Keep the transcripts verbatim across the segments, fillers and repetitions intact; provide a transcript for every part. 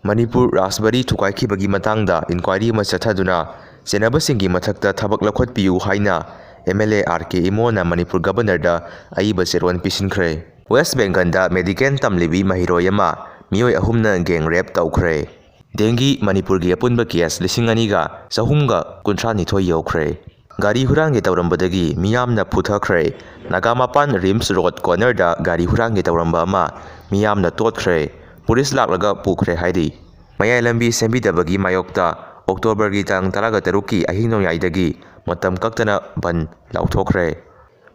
ꯃꯅꯤꯄꯨꯔ ꯔꯥꯖꯕꯥꯔꯤ ꯊꯨꯒꯥꯏꯈꯤꯕꯒꯤ ꯃꯇꯥꯡꯗ ꯏꯟꯀ꯭ꯋꯥꯏꯔꯤ ꯑꯃ ꯆꯠꯊꯗꯨꯅ ꯆꯦꯟꯅꯕꯁꯤꯡꯒꯤ ꯃꯊꯛꯇ ꯊꯕꯛ ꯂꯧꯈꯠꯄꯤꯌꯨ ꯍꯥꯏꯅ ꯑꯦꯝ ꯑꯦꯜ ꯑꯦ ꯑꯥꯔ ꯀꯦ ꯏꯃꯣꯅ ꯃꯅꯤꯄꯨꯔ ꯒꯕꯔꯅꯔꯗ ꯑꯏꯕ ꯆꯦꯔꯣꯜ ꯄꯤꯁꯤꯟꯈ꯭ꯔꯦ꯫ ꯋꯦꯁ ꯕꯦꯡꯒꯜꯗ ꯃꯦꯗꯤꯀꯦꯜ ꯇꯝꯂꯤꯕꯤ ꯃꯍꯩꯔꯣꯏ ꯑꯃ ꯃꯤꯑꯣꯏ ꯑꯍꯨꯝꯅ ꯒꯦꯡ ꯔꯦꯞ ꯇꯧꯈ꯭ꯔꯦ꯫ ꯗꯦꯡꯒꯤ ꯃꯅꯤꯄꯨꯔꯒꯤ ꯑꯄꯨꯟꯕ ꯀꯦꯁ ꯂꯤꯁꯤꯡ ꯑꯅꯤꯒ ꯆꯍꯨꯝꯒ ꯀꯨꯟꯊ꯭ꯔꯥꯅꯤꯊꯣꯏ ꯌꯧꯈ꯭ꯔꯦ꯫ ꯒꯥꯔꯤ ꯍꯨꯔꯥꯟꯒꯦ ꯇꯧꯔꯝꯕꯗꯒꯤ ꯃꯤꯌꯥꯝꯅ ꯄꯨꯊꯈ꯭ꯔꯦ꯫ ꯅꯥꯒꯥꯃꯄꯥꯟ ꯔꯤꯝꯁ ꯔꯣꯗ ꯀꯣꯔꯅꯔꯗ ꯒꯥꯔꯤ ꯍꯨꯔꯥꯟꯒꯦ ꯇꯧꯔꯝꯕ ꯑꯃ ꯃꯤꯌꯥꯝꯅ ꯇꯣꯠꯈ꯭ꯔꯦ꯫ ꯄꯨꯂꯤꯁ ꯂꯥꯛꯂꯒ ꯄꯨꯈ꯭ꯔꯦ ꯍꯥꯏꯔꯤ꯫ ꯃꯌꯥꯏ ꯂꯝꯕꯤ ꯁꯦꯝꯕꯤꯗꯕꯒꯤ ꯃꯥꯌꯣꯛꯇ ꯑꯣꯛꯇꯣꯕꯔꯒꯤ ꯇꯥꯡ ꯇꯔꯥꯒ ꯇꯔꯨꯛꯀꯤ ꯑꯍꯤꯡ ꯅꯣꯡꯌꯥꯏꯗꯒꯤ ꯃꯇꯝ ꯀꯛꯇꯅ ꯕꯟ ꯂꯥꯎꯊꯣꯛꯈ꯭ꯔꯦ꯫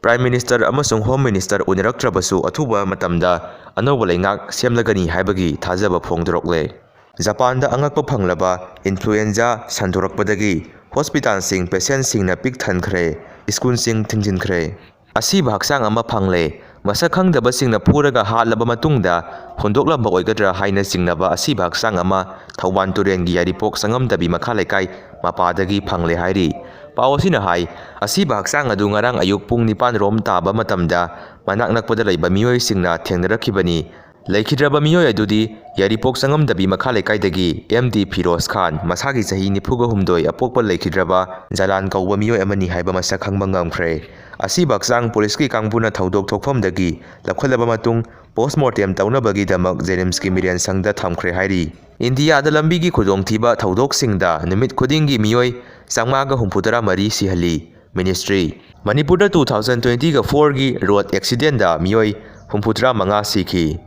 ꯄ꯭ꯔꯥꯏꯝ ꯃꯤꯅꯤꯁꯇꯔ ꯑꯃꯁꯨꯡ ꯍꯣꯝ ꯃꯤꯅꯤꯁꯇꯔ ꯎꯅꯔꯛꯇ꯭ꯔꯕꯁꯨ ꯑꯊꯨꯕ ꯃꯇꯝꯗ ꯑꯅꯧꯕ ꯂꯩꯉꯥꯛ ꯁꯦꯝꯂꯒꯅꯤ ꯍꯥꯏꯕꯒꯤ ꯊꯥꯖꯕ ꯐꯣꯡꯗꯣꯔꯛꯂꯦ꯫ ꯖꯄꯥꯟꯗ ꯑꯉꯛꯄ ꯐꯪꯂꯕ ꯏꯟꯐ꯭ꯂꯨꯑꯦꯟꯖꯥ ꯁꯟꯗꯣꯔꯛꯄꯗꯒꯤ ꯍꯣꯁꯄꯤꯇꯥꯜꯁꯤꯡ ꯄꯦꯁꯦꯟꯁꯤꯡꯅ ꯄꯤꯛ ꯊꯟꯈ꯭ꯔꯦ, ꯁ꯭ꯀꯨꯜꯁꯤꯡ ꯊꯤꯡꯖꯤꯟꯈ꯭ꯔꯦ꯫ ꯑꯁꯤꯕ ꯍꯛꯆꯥꯡ ꯑꯃ ꯐꯪꯂꯦ꯫ ꯃꯁꯛ ꯈꯪꯗꯕꯁꯤꯡꯅ ꯐꯨꯔꯒ ꯍꯥꯠꯂꯕ ꯃꯇꯨꯡꯗ ꯍꯨꯟꯗꯣꯛꯂꯝꯕ ꯑꯣꯏꯒꯗ꯭ꯔꯥ ꯍꯥꯏꯅ ꯆꯤꯡꯅꯕ ꯑꯁꯤꯕ ꯍꯛꯆꯥꯡ ꯑꯃ ꯊꯧꯕꯥꯜ ꯇꯨꯔꯦꯜꯒꯤ ꯌꯥꯏꯔꯤꯄꯣꯛ ꯆꯪꯉꯝꯗꯕꯤ ꯃꯈꯥ ꯂꯩꯀꯥꯏ ꯃꯄꯥꯗꯒꯤ ꯐꯪꯂꯦ ꯍꯥꯏꯔꯤ꯫ ꯄꯥꯎ ꯑꯁꯤꯅ ꯍꯥꯏ, ꯑꯁꯤꯕ ꯍꯛꯆꯥꯡ ꯑꯗꯨ ꯉꯔꯥꯡ ꯑꯌꯨꯛ ꯄꯨꯡ ꯅꯤꯄꯥꯟ ꯔꯣꯝ ꯇꯥꯕ ꯃꯇꯝꯗ ꯃꯅꯥꯛ ꯅꯛꯄꯗ ꯂꯩꯕ ꯃꯤꯑꯣꯏꯁꯤꯡꯅ ꯊꯦꯡꯅꯔꯛꯈꯤꯕꯅꯤ꯫ ꯂꯩꯈꯤꯗ꯭ꯔꯕ ꯃꯤꯑꯣꯏ ꯑꯗꯨꯗꯤ ꯌꯥꯏꯔꯤꯄꯣꯛ ꯆꯪꯉꯝꯗꯕꯤ ꯃꯈꯥ ꯂꯩꯀꯥꯏꯗꯒꯤ ꯑꯦꯝ ꯗꯤ ꯐꯤꯔꯣꯖ ꯈꯥꯟ, ꯃꯁꯥꯒꯤ ꯆꯍꯤ ꯅꯤꯐꯨꯒ ꯍꯨꯝꯗꯣꯏ, ꯑꯄꯣꯛꯄ ꯂꯩꯈꯤꯗ꯭ꯔꯕ ꯖꯂꯥꯟ ꯀꯧꯕ ꯃꯤꯑꯣꯏ ꯑꯃꯅꯤ ꯍꯥꯏꯕ ꯃꯁꯛ ꯈꯪꯕ ꯉꯝꯈ꯭ꯔꯦ꯫ ꯑꯁꯤꯕ ꯍꯛꯆꯥꯡ ꯄꯨꯂꯤꯁꯀꯤ ꯀꯥꯡꯕꯨꯅ ꯊꯧꯗꯣꯛ ꯊꯣꯛꯐꯝꯗꯒꯤ ꯂꯧꯈꯠꯂꯕ ꯃꯇꯨꯡ, ꯄꯣꯁꯃꯣꯔꯇꯦꯝ ꯇꯧꯅꯕꯒꯤꯗꯃꯛ ꯖꯦꯅꯤꯝꯁꯀꯤ ꯃꯤꯔꯦꯟ ꯁꯪꯗ ꯊꯝꯈ꯭ꯔꯦ ꯍꯥꯏꯔꯤ꯫ ꯏꯟꯗꯤꯌꯥꯗ ꯂꯝꯕꯤꯒꯤ ꯈꯨꯗꯣꯡꯊꯤꯕ ꯊꯧꯗꯣꯛꯁꯤꯡꯗ ꯅꯨꯃꯤꯠ ꯈꯨꯗꯤꯡꯒꯤ ꯃꯤꯑꯣꯏ ꯆꯥꯝꯃꯉꯥꯒ ꯍꯨꯝꯐꯨꯇꯔꯥ ꯃꯔꯤ ꯁꯤꯍꯜꯂꯤ꯫ ꯃꯤꯅꯤꯁꯇ꯭ꯔꯤ꯫ ꯃꯅꯤꯄꯨꯔꯗ two thousand twenty-fourꯒꯤ ꯔꯣꯗ ꯑꯦꯛꯁꯤꯗꯦꯟꯗ ꯃꯤꯑꯣꯏ ꯍꯨꯝꯐꯨꯇꯔꯥ ꯃꯉꯥ ꯁꯤꯈꯤ꯫